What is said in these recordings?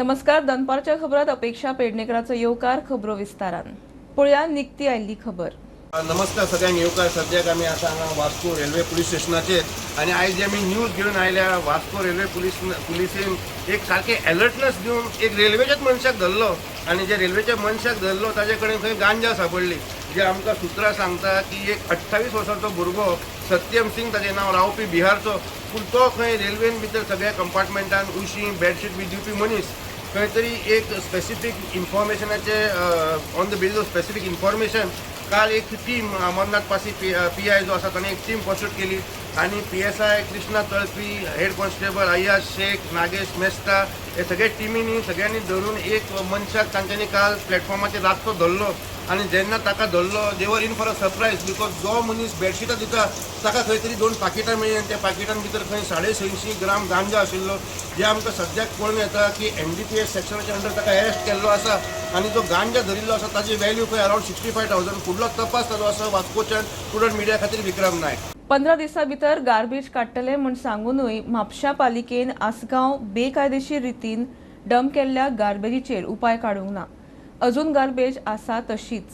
नमस्कार, दनपारच्या खबरात अपेक्षा पेडणेकराचो येवकार. खबरो विस्तारान पळोवया. निकती आयिल्ली खबर. नमस्कार सगळ्यांक येवकार. सद्याक आमी आसा हांगा वास्को रेल्वे पुलीस स्टेशनाचेर आनी आयज जे आमी न्यूज घेवन आयल्या, वास्को रेल्वे पुलिसेन एक सारकें अलर्टनेस दिवन एक रेल्वेच्याच मनशाक धरलो आनी जे रेल्वेच्या मनशाक धरलो ताजे कडेन खंय गांजा सापडली. जे आमकां सुत्रां सांगता की एक 28 वर्सांचो भुरगो, सत्यम सिंग ताजें नांव, रावपी बिहारचो, पूण तो खंय रेल्वेन भितर सगळ्या कंपार्टमेंटान उशीं, बेडशीट बी दिवपी मनीस. खंय तरी एक specific इन्फॉर्मेशनाचे, on the basis of specific information, काल एक टीम, अमरनाथ पासी पीआय जो आसा ताणें एक टीम कॉन्स्टिट्यूट केली आनी PSI Krishna Talpi, head constable Ayyaz Shaikh, Nagesh Mesta हे सगळे टिमींनी सगळ्यांनी धरून एक मनशाक तांच्यांनी काल प्लॅटफॉर्माचेर रातचो धरलो. आनी जेन्ना ताका धरलो, they were in for a surprise, because जो मनीस बेडशिटां दिता ताका खंय तरी दोन पाकिटां मेळ्ळीं आनी त्या पाकिटां भितर खंय 650 ग्राम गांजा आशिल्लो. जे आमकां सद्याक कळून येता की एनडीपीएस सेक्शनाच्या अंडर ताका अरेस्ट केल्लो आसा आनी जो गांजा धरिल्लो आसा ताची व्हॅल्यू खंय अरावंड 65,000. फुडलो तपास चालू आसा. वास्कोच्यान प्रुडंट मिडिया खातीर विक्रम नायक. 15 दिसां भितर गार्बेज काडटले म्हूण सांगूनय म्हापशा पालिकेन आसगांव बेकायदेशीर रितीन डंप केल्ल्या गार्बेजीचेर उपाय काडूंक ना. अजून गार्बेज आसा तशीच.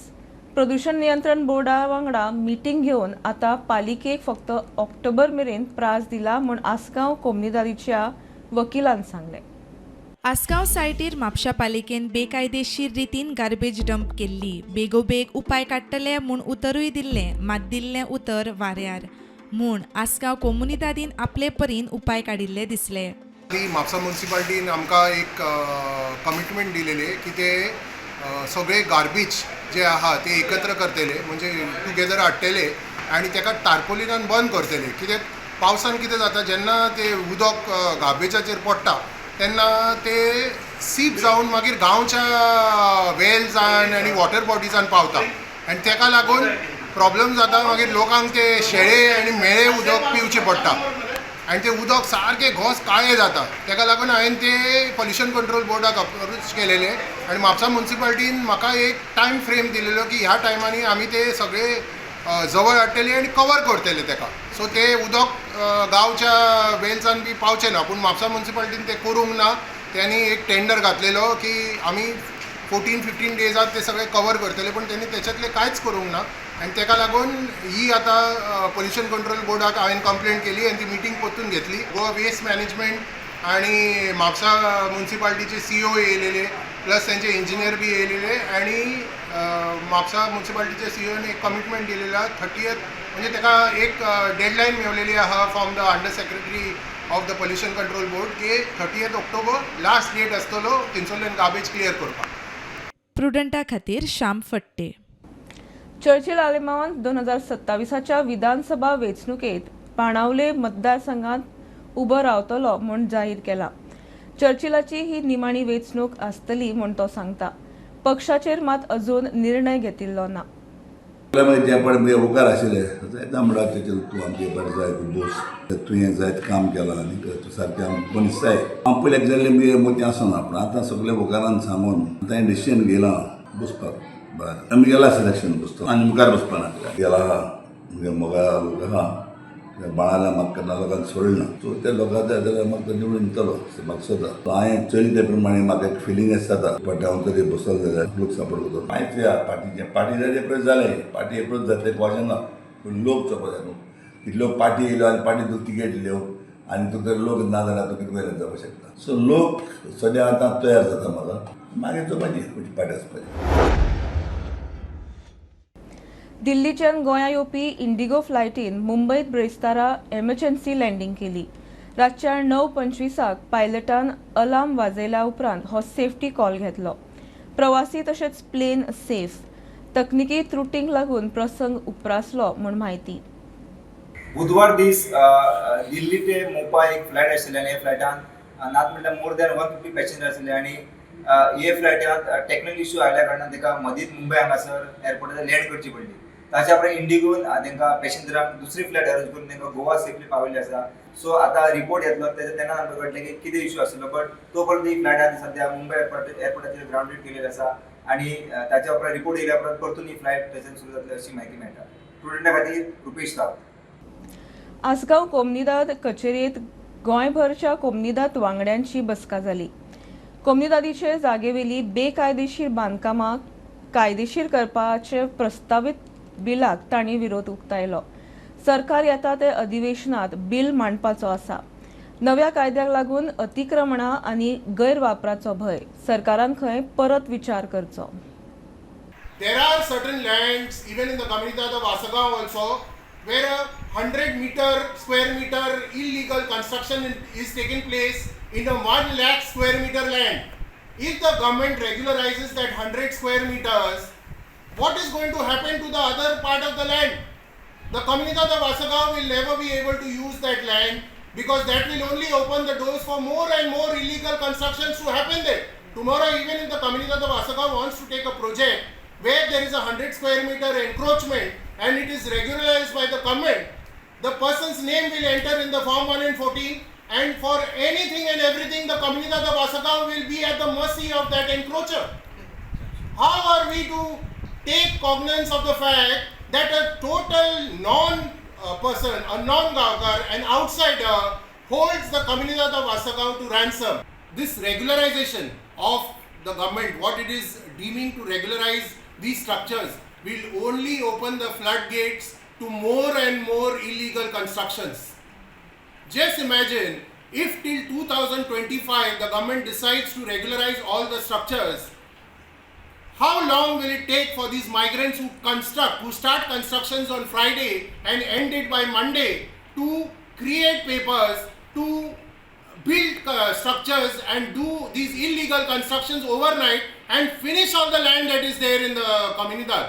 प्रदूषण नियंत्रण बोर्डा वांगडा मिटींग घेवन आतां पालिकेक फक्त ऑक्टोबर मेरेन प्रास दिला म्हूण आसगांव कोमुनिदादीच्या वकिलान सांगलें. आसगांव सायटीर म्हापशा पालिकेन बेकायदेशीर रितीन गार्बेज डंप केल्ली. बेगोबेग उपाय काडटले म्हूण उतरूय दिल्लें, मात दिल्लें उतर वाऱ्यार म्हूण आसगांव कोमुनिदादीन आपले परीन उपाय काडिल्ले दिसले. ती म्हापसा मुन्सिपाल्टीन आमकां एक कमिटमेंट दिलेले की ते सगळे गार्बेज जे आहा ते एकत्र करतले, म्हणजे टुगेदर हाडटले आनी ताका टार्पोलिनान बंद करतले. कित्याक पावसान कितें जाता, जेन्ना ते उदक गार्बेजाचेर पडटा तेन्ना ते सीप जावन मागीर गांवच्या वेल्सान आनी वॉटर बॉडिजान पावता आनी ताका लागून प्रॉब्लम जाता. मागीर लोकांक ते शेळे आनी म्हेळे उदक पिवचें पडटा आनी तें उदक सारकें घोस काळें जाता. ताका लागून हांवें ते पोल्युशन कंट्रोल बोर्डाक अप्रोच केलेले आनी म्हापसा मुन्सिपाल्टीन म्हाका एक टायम फ्रेम दिलेलो की ह्या टायमांनी आमी ते सगळे जवळ हाडटले आनी कवर करतले ताका, सो ते उदक गांवच्या वेल्सान बी पावचें ना. पूण म्हापसा मुन्सिपाल्टीन तें करूंक ना. त्यांनी एक टेंडर घातलेलो की आमी 14 15 डेजात ते सगळे कवर करतले, पूण त्यांनी त्याच्यातले कांयच करूंक ना. आनी ताका लागून ही आतां पोल्युशन कंट्रोल बोर्डाक हांवें कंप्लेंट केली आनी ती मिटींग परतून घेतली. गोवा वेस्ट मॅनेजमेंट आणि म्हापसा मुन्सिपाल्टीचे सीईओ येयलेले, प्लस त्यांचे इंजिनियर बी येयलेले आणि म्हापसा मुन्सिपाल्टीचे सीईओने एक कमिटमेंट दिलेला 30th, म्हणजे ताका एक डेडलायन मेवलेली आहा from the under secretary of the pollution control board की 30 ऑक्टोबर लास्ट डेट आसतलो थिंगसरल्यान गार्बेज क्लियर करपाक. प्रुडंटा खातीर श्याम फट्टे. चर्चिल आलेमावान 2027च्या विधानसभा वेंचणुकेत बाणावले मतदारसंघात उबो रावतलो म्हूण जाहीर केला. चर्चिलाची ही निमाणी वेंचणूक आसतली म्हूण तो सांगता. पक्षाचेर मात अजून निर्णय घेतिल्लो ना. मागीर ते पळय मुगे मुखार आशिल्ले जायते म्हणटा तेचे, तूं आमचे पाटी जाय, तूं बोस, तुवें जायत काम केलां आनी तूं सारकें आमकां मनीस जाय. हांव पयलीं एग्जॅक्टली मुगे मोती आसना, पूण आतां सगळे मुखारान सांगून आतां हांवें डिसिजन घेयलां बसपाक. बरें, आमी गेला सिलेक्शन बसतो आनी मुखार बसपा ना गेला. मुगे मोगा लोक आहा त्या बाणाल्या, म्हाका केन्ना लोकांक सोडना. सो ते लोकांक जाय जाल्यार म्हाका निवडून दितलो अशें म्हाका दिसता. हांवें चली त्या प्रमाणे म्हाका एक फिलींग जाता, बट हांव तरी बसलो जाल्यार लोक सपोर्ट करतो. मागीर पार्टीचें, पार्टी जाय ते जालें, पार्टी एप्रोच जातले कळचें ना, पूण लोक चोवपा जाय न्हू. कितल्यो पार्टी येयल्यो आनी पार्टी तुका तिकेट दिल्यो आनी तुका लोक ना जाल्यार तुका कितें वयल्यान जावपाक शकता. सो लोक सद्या आतां तयार जाता म्हाका, मागीर चोवपाची खंयची पार्टी वचपाची. दिल्लीच्यान गोंया येवपी इंडिगो फ्लायटीन मुंबयत ब्रेस्तारा एमर्जन्सी लँडींग केली. रातच्या 9:25 पायलटान अलार्म वाजयल्या उपरांत हो सेफ्टी कॉल घेतलो. प्रवासी तशेंच प्लेन सेफ. तकनिकी त्रुटींक लागून प्रसंग उप्रासलो म्हूण म्हायती. बुधवार दीस दिल्ली ते मोपा एक फ्लायट आशिल्ली आनी ह्या फ्लायटान नात म्हटल्यार मोर दॅन 150 पॅसेंजर आशिल्ले आनी हे फ्लायटात टॅक्निकल इश्यू आयल्या कारणान ताका मदींच मुंबय हांगासर एअरपोर्टाचेर लँड करची पडली. ताच्या उपरांत इंडिगोन तांकां पॅसेंजरांक दुसरी फ्लायट अरेंज करून तांकां गोवा सेफली पावयल्ली आसा. सो आतां रिपोर्ट येतलो तेजे तेन्ना आमकां कळटलें की कितें इश्यू आशिल्लो, बट तो पर्यंत ही फ्लायट आतां सद्या मुंबय एअरपोर्टाचेर ग्रावंडेड केलेली आसा आनी ताच्या उपरांत रिपोर्ट येयल्या उपरांत परतून ही फ्लायट थंयच्यान सुरू जातली अशी म्हायती मेळटा. प्रुडंटा खातीर रुपेश रावत. आसगांव कोमनिदाद कचेरेत गोंयभरच्या कोमनिदाद वांगड्यांची बसका जाली. कोमुनिदादीचे जागेवेली बेकायदेशीर बांदकामां कायदेशीर करपाचे प्रस्तावीत बिलाक तांणी विरोध उक्तायलो. सरकार येता ते अधिवेशनात बिल मांडपाचो आसा. नव्या कायद्याक लागून अतिक्रमणां आनी गैरवापराचो भंय. सरकारान खंय परत विचार करचो. There are certain lands, even in the Comunidade of Assagao also, where a 100 meter square meter illegal construction is taking place in a 1 lakh square meter land. If the government regularizes that 100 square meters, what is going to happen to the other part of the land? The Comunidade of Assagao will never be able to use that land because that will only open the doors for more and more illegal constructions to happen there. Tomorrow, even if the Comunidade of Assagao wants to take a project where there is a 100 square meter encroachment and it is regularized by the government, the person's name will enter in the form 1 and 14, and for anything and everything the Comunidade of Assagao will be at the mercy of that encroacher. How are we to take cognizance of the fact that a total non-person, a non-Gaonkar, an outsider holds the Comunidade of Assagao to ransom? This regularization of the government, what it is deeming to regularize these structures, will only open the floodgates to more and more illegal constructions. Just imagine if till 2025 the government decides to regularize all the structures, how long will it take for these migrants who start constructions on Friday and end it by Monday, to create papers, to build structures and do these illegal constructions overnight and finish all the land that is there in the Comunidade?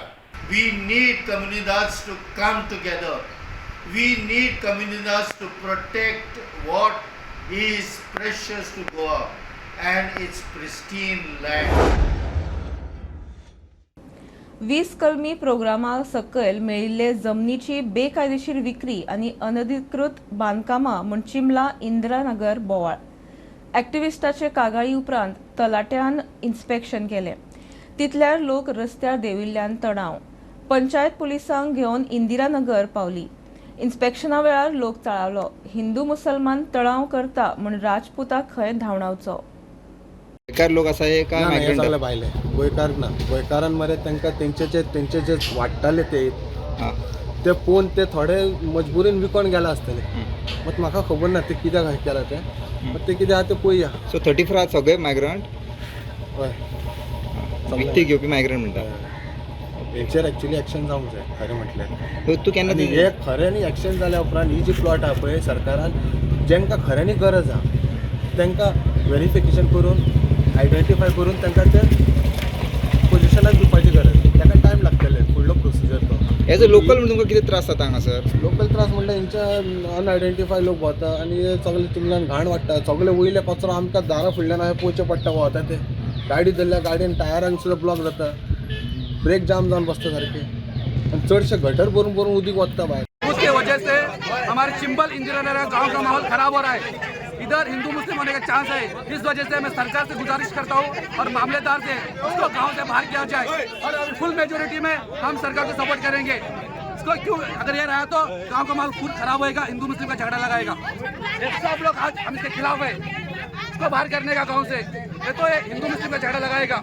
We need comunidades to come together. We need comunidades to protect what is precious to Goa and its pristine land. 20 कलमी प्रोग्रामा सकयल मेळिल्ले जमनीची बेकायदेशीर विक्री आनी अनधिकृत बांदकामां म्हूण चिंबला इंदिरानगर बोवाळ. एक्टिविस्टाचे कागाळी उपरांत तलाट्यान इन्स्पेक्शन केलें. तितल्यार लोक रस्त्यार देंविल्ल्यान तणाव. पंचायत पुलिसांक घेवन इंदिरानगर पावली. इन्स्पेक्शना वेळार लोक चाळवलो. हिंदू मुसलमान तणाव करता म्हूण राजपुताक खंय धांवडावचो. गोंयकार लोक आसा हे काय ना, हे मायग्रंट? सगळे भायले, गोंयकार ना. गोंयकारान मरे तांकां तेंचे जे वाडटाले ते ते पळोवन ते थोडे मजबुरीन विकोन गेला आसतले. बट म्हाका खबर ना ते कित्याक केलां तें. बट ते कितें आहा तें पळोवया. सो 34 आहा सगळे मायग्रंट? हय. विकती घेवपी मायग्रंट म्हणटा. हेचेर एक्चुली एक्शन जावंक जाय खरें म्हटल्यार. सो तूं केन्ना आनी हे खऱ्यांनी एक्शन जाल्या उपरांत ही जी प्लॉट आहा पळय, सरकारान जेंकां खऱ्यांनी गरज आहा तांकां वेरिफिकेशन करून, आयडेंटिफाय करून तांकां ते पोजिशनाक दिवपाची गरज. ताका टायम लागतले, फुडलो प्रोसिजर तो. एज अ लोकल म्हणून तुमकां कितें त्रास जाता हांगासर? लोकल त्रास म्हणल्यार हेंच्या अनआयडेंटिफाय लोक भोंवता आनी हे सगळे चिंबलान घाण वाडटा. सगळे वयले कचरो आमकां दारा फुडल्यान अशें पोवचें पडटा. भोंवता ते गाडी धरल्या गाडयेन टायरान सुद्दां ब्लॉक जाता, ब्रेक जाम जावन बसता सारके आनी चडशे गटर भरून भरून उदीक वता भायर. उसके वजह से हमारे चिंबल इंदिरा नगर गांव का माहौल खराब हो रहा है. इधर हिंदू मुस्लिम होने का चांस है. इस वजह से मैं सरकार से गुजारिश करता हूँ और मामलेदार से, उसको गांव से बाहर किया जाए और फुल मेजोरिटी में हम सरकार को सपोर्ट करेंगे. इसको क्यों, अगर ये रहा तो गांव का माहौल खुद खराब होएगा, हिंदू मुस्लिम का झगड़ा लगाएगा. ये सब लोग आज हम इसके खिलाफ है, इसको बाहर करने का गाँव से. ये तो ये हिंदू मुस्लिम का झगड़ा लगाएगा.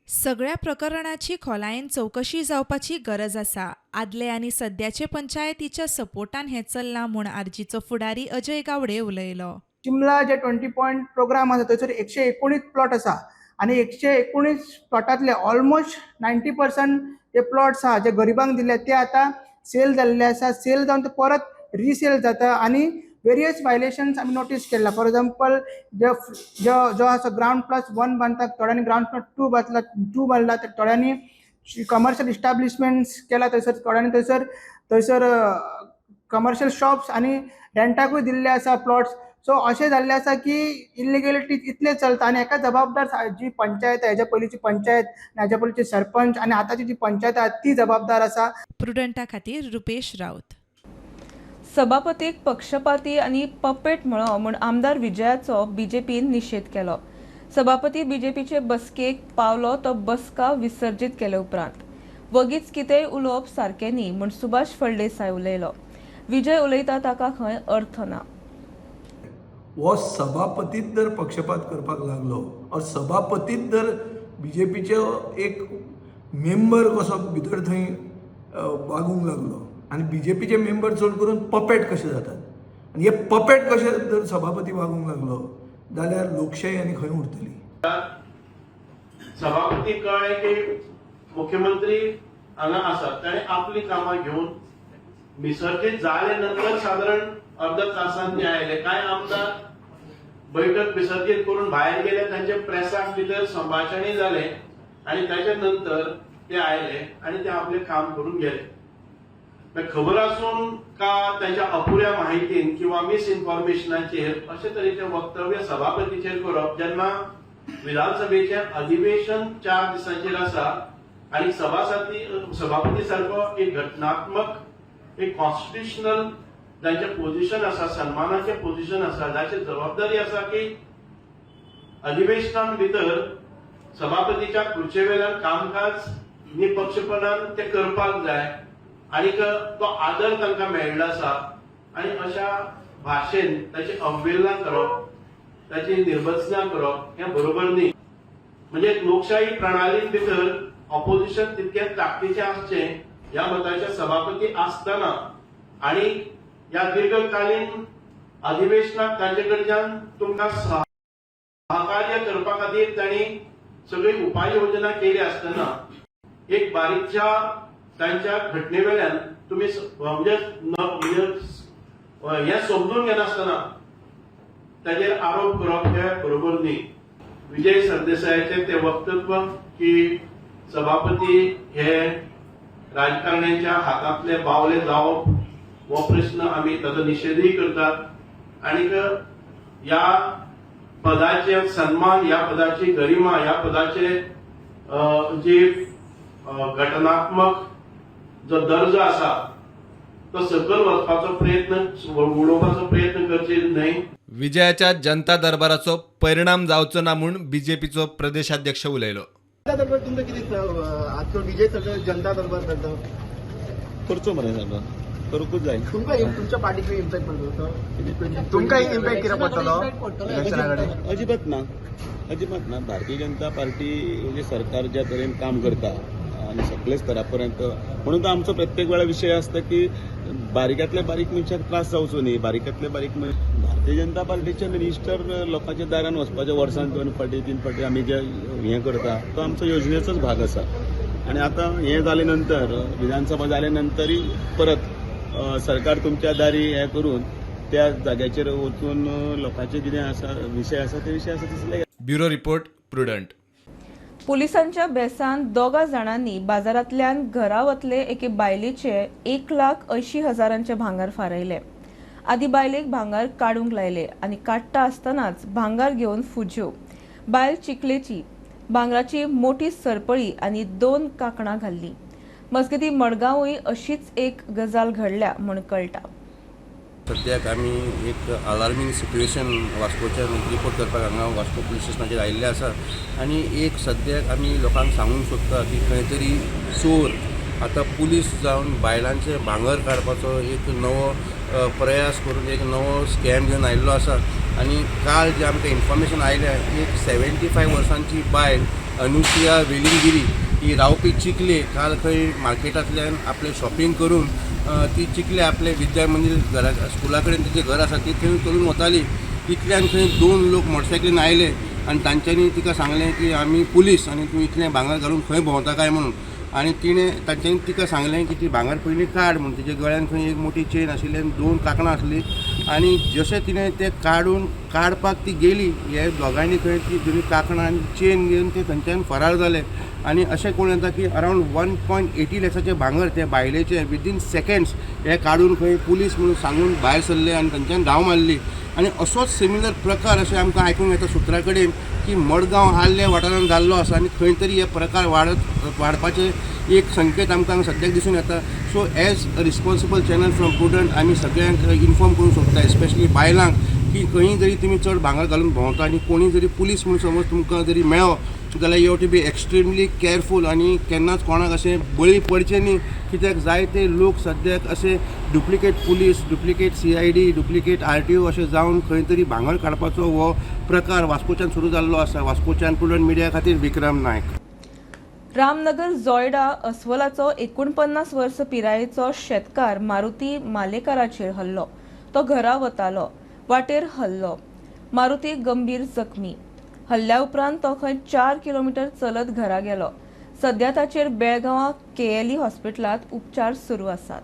सगळ्या प्रकरणाची खोलायेन चवकशी जावपाची गरज आसा. आदले आनी सद्याचे पंचायतीच्या सपोर्टान हें चल्लां म्हूण आरजीचो फुडारी अजय गावडे उलयलो. चिंबला जे 20 पॉयंट प्रोग्राम आसा थंयसर 119 प्लॉट आसा आनी 119 प्लॉटांतले ऑलमोस्ट 90% जे प्लॉट्स आहा जे गरिबांक दिले ते आतां सेल जाल्ले आसा. सेल जावन ते परत रिसेल जाता आनी वेरियस वायलेशन्स आमी नोटीस केला. फॉर एग्जाम्पल, जो जो जो आसा ग्रावंड +1 बांदतात, थोड्यांनी ग्रावंड +2 बांदला, टू बांदला तर थोड्यांनी कमर्शियल इस्टाब्लिशमेंट्स केला थंयसर. थोड्यांनी थंयसर कमर्शियल शॉप्स आनी रेंटाकूय दिल्ले आसा प्लॉट्स. सो अशें जाल्लें आसा की इलिगेलिटी इतलें चलता आनी हेका जबाबदार जी पंचायत, हेज्या पयलींची पंचायत आनी हेज्या पयलींचे सरपंच आनी आतांची जी पंचायत आहा ती जबाबदार आसा. प्रुडंटा खातीर रुपेश राऊत. सभापतीक पक्षपाती आनी पपेट म्हळो म्हूण आमदार विजयाचो बीजेपीन निशेध केलो. सभापती बीजेपीचे बसकेक पावलो तो बसका विसर्जीत केले उपरांत. वगीच कितेंय उलोवप सारकें न्ही म्हूण सुभाष फळदेसाय उलयलो. विजय उलयता ताका खंय अर्थ ना. हो सभापतीत जर पक्षपात करपाक लागलो और सभापतीत जर बीजेपीचो एक मेंबर कसो भितर थंय वागूंक लागलो आनी बीजेपीचे मेंबर चड करून पपेट कशे जातात आनी हे पपेट कशे जर सभापती वागूंक लागलो जाल्यार लोकशाही आनी खंय उरतली. सभापती कळ्ळें की मुख्यमंत्री हांगा आसात, ताणें आपली कामां घेवन विसर्जीत जाले नंतर सादारण अर्द तासान ते आयले. कांय आमदार बैठक विसर्जीत करून भायर गेले, तांचे प्रेसाक भितर संभाशणूय जालें आनी ताच्या नंतर ते आयले आनी ते आपलें काम करून गेले. खबर आसून का तांच्या अपुऱ्या माहितीन किंवा मिसइन्फॉर्मेशनाचेर अशे तरेचें वक्तव्य सभापतीचेर करप, जेन्ना विधानसभेचें अधिवेशन 4 दिसांचेर आसा आनी सभापती सारको एक घटनात्मक एक कॉन्स्टिट्युशनल जांचें पोझिशन आसा, सन्मानाचें पोझिशन आसा, जाची जबाबदारी आसा की अधिवेशनान भितर सभापतीच्या खुर्चे वेल्यान कामकाज निपक्षपणान ते करपाक जाय आनी तो आदर तांकां मेळिल्लो आसा आनी अशा भाशेन ताची अवहेलना करप, ताची निर्भत्सना करप हें बरोबर न्ही. म्हणजे लोकशाही प्रणालीन भितर ऑपोजिशन तितकें ताकदीचें आसचें ह्या मताचे सभापती आसतना आनी ह्या दीर्घकालीन अधिवेशनाक तांचे कडच्यान तुमकां सहकार्य करपा खातीर तांणी सगळी उपाय योजना केली आसतना एक बारीकच्या तांच्या घटने वेल्यान तुमी म्हणजे हें समजून घेनासतना ताजेर आरोप करप हे बरोबर न्ही. विजय सरदेसायाचें तें वक्तव्य की सभापती हे राजकारण्यांच्या हातांतले बावले जावप हो प्रश्न आमी ताचो निशेधूय करतात आनी ह्या पदाचे सन्मान, ह्या पदाची गरिमा, ह्या पदाचे जी घटनात्मक जो दर्जो आसा तो सकयल वचपाचो प्रयत्न, उडोवपाचो प्रयत्न करचे न्हय. विजयाच्या जनता दरबाराचो परिणाम जावचो ना म्हूण बीजेपीचो प्रदेशाध्यक्ष उलयलो. जनता दरबार तुमकां कितें आजकाल विजय सरकार जनता दरबार करता करचो मरे सारको, करूंकूच जाय. तुमकां तुमच्या पार्टीक इम्पॅक्ट पडलो? तुमकां इम्पॅक्ट कितें पडटलो? अजिबात ना, अजिबात ना. भारतीय जनता पार्टी म्हणजे सरकार ज्या तरेन काम करता आनी सगळे स्तरा पर्यंत, म्हणून तो आमचो प्रत्येक वेळा विशय आसता की बारीकांतले बारीक मनशाक त्रास जावचो न्ही, बारीकांतले बारीक भारतीय जनता पार्टीचे मिनिस्टर लोकांच्या दारान वचपाचे वर्सान 2 फावटी 3 फावटी आमी जे हें करता तो आमचो योजनेचोच भाग आसा. आनी आतां हें जाले नंतर विधानसभा जाले नंतरय परत सरकार तुमच्या दारी हें करून त्या जाग्याचेर वचून लोकांचे कितें आसा विशय आसा ते विशय आसा तसले. Bureau report, Prudent. पुलिसांच्या बेसान 2 जाणांनी बाजारांतल्यान घरा वतले एके बायलेचे 1,80,000 भांगर फारायले. आदी बायलेक भांगर काडूंक लायले आनी काडटा आसतनाच भांगर घेवन फुज्यो. बायल चिखलेची, भांगराची मोठी सरपळी आनी 2 कांकणां घाल्ली. मजगतीं मडगांवूय अशीच एक गजाल घडल्या म्हूण कळटा. सद्याक आमी एक अलार्मींग सिट्युएशन वास्कोच्यान रिपोर्ट करपाक हांगा वास्को पुलीस स्टेशनाचेर आयिल्ले आसा आनी एक सद्याक आमी लोकांक सांगूंक सोदता की खंय तरी चोर आतां पुलीस जावन बायलांचें भांगर काडपाचो एक नवो प्रयास करून एक नवो स्कॅम घेवन आयिल्लो आसा. आनी काल जें आमकां इन्फॉर्मेशन आयल्या, एक 75 वर्सांची बायल अनुसुया वेलिंगिरी ही रावपी चिखले काल खंय मार्केटांतल्यान आपलें शॉपिंग करून ती चिखले आपले विद्या मंदीर घरा स्कुला कडेन तिचें घर आसा ती थंय चलून वताली. तितल्यान खंय 2 लोक मोटरसायकलीन आयले आनी तांच्यांनी तिका सांगलें की आमी पुलीस आनी तूं इतलें भांगर घालून खंय भोंवता काय म्हणून. आनी तिणें तांच्यांनी तिका सांगलें की ती भांगर पयलीं काड म्हणून. तिच्या गळ्यान खंय एक मोठी चेन आशिल्ली आनी 2 कांकणां आसलीं आनी जशें तिणें तें काडून काडपाक ती गेली, हे दोगांयनी खंय ती दोनी कांकणां आनी चेन घेवन ते थंयच्यान फरार जाले. आनी अशें कोण येता की अरावंड 1.80 लॅक्साचें भांगर ते बायलेचें विदीन सेकेंड्स हे काडून खंय पुलीस म्हणून सांगून भायर सरले आनी थंयच्यान धांव मारली. आनी असोच सिमिलर प्रकार अशें आमकां आयकूंक येता सुत्रा कडेन की मडगांव आर्ले वाठारांत जाल्लो आसा आनी खंय तरी हे प्रकार वाडपाचे एक संकेत आमकां सद्याक दिसून येता. So as a responsible channel from Prudent आमी सगळ्यांक इन्फॉर्म करूंक सोदता, एस्पेशली बायलांक, की खंय जरी तुमी चड भांगर घालून भोंवता आनी कोणी जरी पुलीस म्हणून समज तुमकां जरी मेळ्ळो जाल्यार you have to be extremely careful आनी केन्नाच कोणाक अशें बळी पडचें न्ही, कित्याक जायते लोक सद्याक अशे duplicate police, duplicate CID, duplicate RTO अशें जावन खंय तरी भांगर काडपाचो हो प्रकार वास्कोच्यान सुरू जाल्लो आसा. वास्कोच्यान प्रुडंट मिडिया खातीर विक्रम नायक. रामनगर जोयडा अस्वलाचो 49 वर्स पिरायेचो शेतकार मारुती मालेकाराचेर हल्लो. तो घरा वतालो, वाटेर हल्लो. मारुती गंभीर जखमी. हल्ल्या उपरांत तो खंय 4 किलोमीटर चलत घरा गेलो. सध्या ताचेर बेळगांवां केएलई हॉस्पिटलांत उपचार सुरू आसात.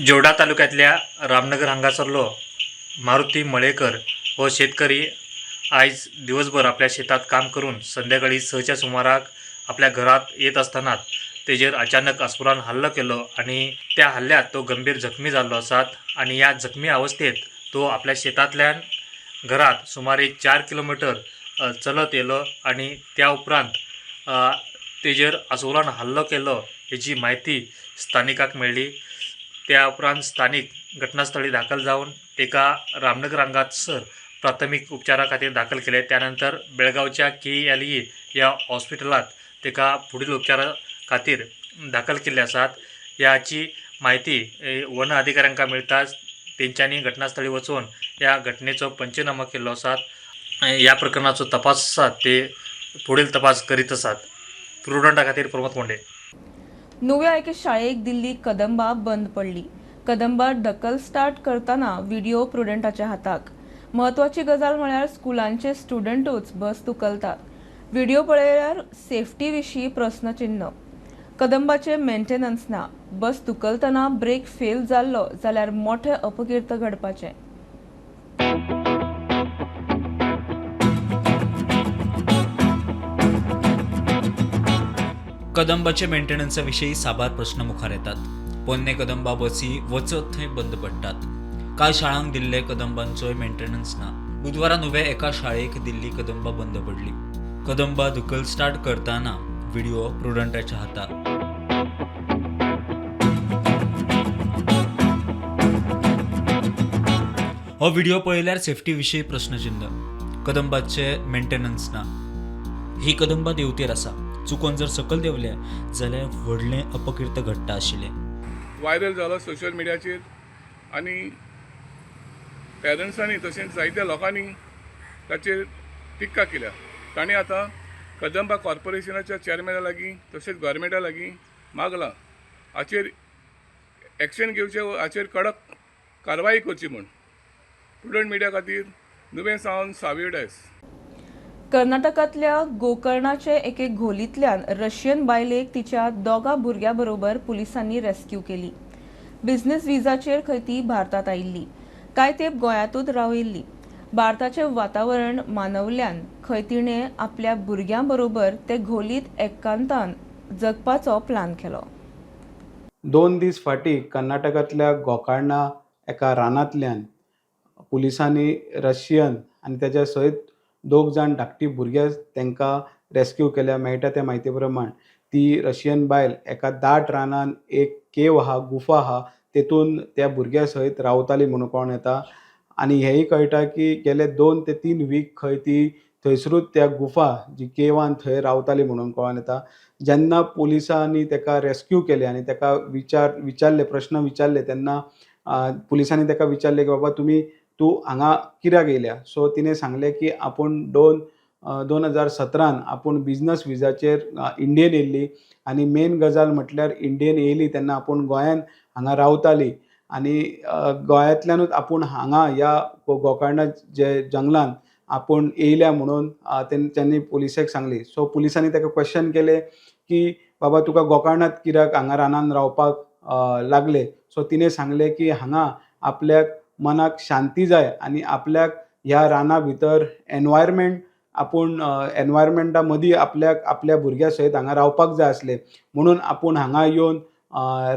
जोडा तालुक्यांतल्या रामनगर हांगासरलो मारुती मळेकर हो शेतकरी आयज दिवसभर आपल्या शेतात काम करून संध्याकाळी 6च्या सुमाराक आपल्या घरात येत आसतना तेजेर अचानक अस्वलान हल्लो केलो आनी त्या हल्ल्यात तो गंभीर जखमी जाल्लो आसात आनी ह्या जखमी अवस्थेत तो आपल्या शेतांतल्यान घरात सुमारे 4 किलोमीटर चलत येयलो आनी त्या उपरांत तेजेर अस्वलान हल्लो केलो हेजी म्हायती स्थानिकाक मेळ्ळी. त्या उपरांत स्थानीक घटनास्थळी दाखल जावन ताका रामनगर हांगासर प्राथमीक उपचारा खातीर दाखल केले. त्यानंतर बेळगांवच्या KLE ह्या हॉस्पिटलांत ताका फुडील उपचारा खातीर दाखल केल्ले आसात. ह्याची म्हायती वन अधिकाऱ्यांक मेळटाच तेंच्यांनी घटनास्थळी वचून ह्या घटनेचो पंचनामा केल्लो आसात. ह्या प्रकरणाचो तपास आसात ते फुडील तपास करीत आसात. प्रुडंटा खातीर प्रमोद कोंडे. नुव्या एके शाळेक दिल्ली कदंबा बंद पडली. कदंबा ढकल स्टार्ट करतना व्हिडिओ प्रुडंटाच्या हाताक. म्हत्वाची गजाल म्हळ्यार स्कुलांचे स्टुडंटूच बस धुकलतात. व्हिडिओ पळयल्यार सेफ्टी विशीं प्रस्नचिन्ह. कदंबाचे मेंटेनन्स ना. बस धुकलतना ब्रेक फेल जाल्लो जाल्यार मोठे अपकीर्त घडपाचें. कदंबाचे मेंटेनन्सा विशीं साबार प्रस्न मुखार येतात. पोन्ने कदंबा बसी वचत थंय बंद पडटात. कांय शाळांक दिल्ले कदंबांचोय मेंटेनन्स ना. बुधवारा नुवें एका शाळेक दिल्ली कदंबा बंद पडली. कदंबा धुकल स्टार्ट करतना व्हिडिओ प्रुडंटाच्या हातार. हो व्हिडिओ पळयल्यार सेफ्टी विशीं प्रस्नचिन्ह. कदंबाचे मेंटेनन्स ना. ही कदंबा देंवतेर आसा. चुकोन जर सकल देंवले जाल्यार व्हडलें अपकीर्त घडटा आशिल्लें. व्हायरल जालो सोशल मिडियाचेर आनी पेरंट्सांनी तशेंच जायत्या लोकांनी ताचेर टिक्का केल्या. तांणी आतां कदंबा कॉर्पोरेशनाच्या चेअरमॅना लागीं तशेंच गव्हर्मेंटा लागीं मागलां हाचेर एक्शन घेवचें, हाचेर कडक कारवाई करची म्हूण. प्रुडंट मिडिया खातीर नुवें सावन सावियो डायस. कर्नाटकांतल्या गोकर्णाचे एके घोलींतल्यान रशियन बायलेक तिच्या 2 भुरग्यां बरोबर पुलिसांनी रेस्क्यू केली. बिझनेस विजाचेर खंय ती भारतांत आयिल्ली. कांय तेंप गोंयांतूच राविल्ली. भारताचें वातावरण मानवल्यान खंय तिणें आपल्या भुरग्यां बरोबर ते घोलींत एकांतान जगपाचो प्लान केलो. 2 दीस फाटीं कर्नाटकांतल्या गोकर्णा एका रानांतल्यान पुलिसांनी रशियन आनी तेच्या सयत 2 जाण धाकटी भुरग्यां तांकां रेस्क्यू केल्या. मेळटा त्या म्हायती प्रमाण ती रशियन बायल एका दाट रानान एक केव आहा, गुफा आहा, तेतून त्या भुरग्यां सयत रावताली म्हणून कळोन येता. आनी हेंय कळटा की गेले 2 ते 3 वीक खंय ती थंयसरूच त्या गुफा जी केवान थंय रावताली म्हणून कळोन येता. जेन्ना पुलिसांनी ताका रेस्क्यू केले आनी ताका विचारले, प्रश्न विचारले, तेन्ना पुलिसांनी ताका विचारले की बाबा तूं हांगा कित्याक येयल्या. सो तिणें सांगलें की आपूण 2017 आपूण बिजनस विजाचेर इंडियेन येयल्ली आनी मेन गजाल म्हटल्यार इंडियेन येयली तेन्ना आपूण गोंयान हांगा रावताली आनी गोंयांतल्यानूच आपूण हांगा ह्या गोकर्णा जे जंगलान आपूण येयल्या म्हणून तेंच्यांनी पुलिसेक सांगली. सो पुलिसांनी ताका क्वेश्चन केले की बाबा तुका गोकर्णांत कित्याक हांगा रानान रावपाक लागले. सो तिणें सांगलें की हांगा आपल्याक मनाक शांती जाय आनी आपल्याक ह्या राना भितर एनवायरमेंट आपूण एनवायरमेंटा मदीं आपल्याक आपल्या भुरग्यां सयत हांगा रावपाक जाय आसलें म्हणून आपूण हांगा येवन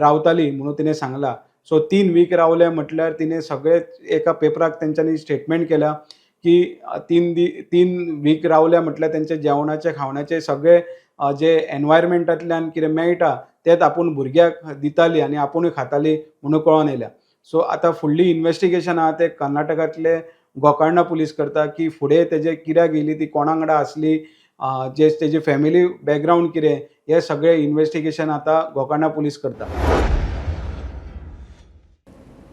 रावताली म्हणून तिणें सांगलां. सो 3 वीक रावले म्हटल्यार तिणें सगळे एका पेपराक तेंच्यांनी स्टेटमेंट केल्या की 3 वीक रावल्या म्हटल्यार तेंचे जेवणाचे खावण्याचे सगळे जे एनवायरमेंटांतल्यान कितें मेळटा तेच आपूण भुरग्याक दिताली आनी आपुणूय खाताली म्हणून कळोन येयल्या. सो आतां फुडली इन्वेस्टिगेशन आहा ते कर्नाटकांतले गोकर्णा पुलीस करता की फुडें तेजे कित्याक येयली, ती कोणा वांगडा आसली, जे तेजी फॅमिली बॅकग्रावंड कितें हें सगळें इन्वेस्टिगेशन आतां गोकर्णा पुलीस करता.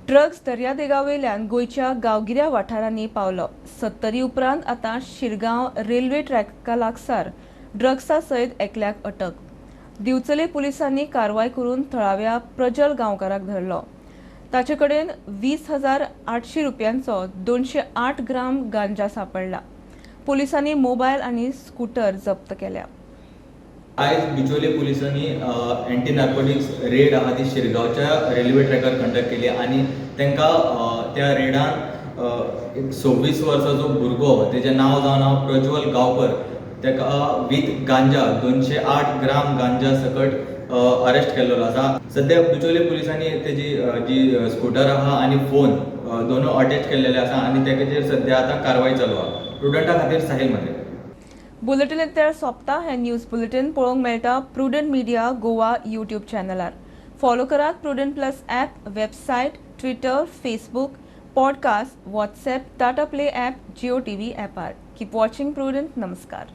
ड्रग्स दर्यादेगावेल्यान गोंयच्या गांवगिऱ्या वाठारांनी पावलो. सत्तरी उपरांत आतां शिरगांव रेल्वे ट्रॅका लागसार ड्रग्सा सयत एकल्याक अटक. दिवचले पुलिसांनी कारवाय करून थळाव्या प्रजल गांवकाराक धरलो. ताचे कडेन 20,800 रुपयांचो 208 ग्राम गांजा सापडला. पुलिसांनी मोबायल आनी स्कूटर जप्त केल्या. आयज बिचोले पुलिसांनी एंटी नार्कोटिक्स रेड आहा ती शिरगांवच्या रेल्वे ट्रॅकार कंडक्ट केली आनी तांकां त्या रेडान एक 26 वर्साचो भुरगो, तेजें नांव जावन आहा प्रज्वल गांवकर, ताका वीथ गांजा 208 ग्राम गांजा सकट अरेस्ट केल्लो आसा. सद्या बिचोले पुलिसांनी तेजी जी स्कूटर आहा आनी फोन दोनूय अटॅच केल्लेले आसा आनी तेजेर सद्या आतां कारवाय चालू आहा. प्रुडंटा खातीर साहील मात्रे. बुलेटिन इतल्यार सोंपता. हें न्यूज बुलेटिन पळोवंक मेळटा प्रुडंट मिडिया गोवा यूट्यूब चॅनलार. फॉलो करात Prudent plus app, website, Twitter, Facebook, podcast, WhatsApp, Tata Play app, Jio TV ॲपार. Keep watching prudent. नमस्कार.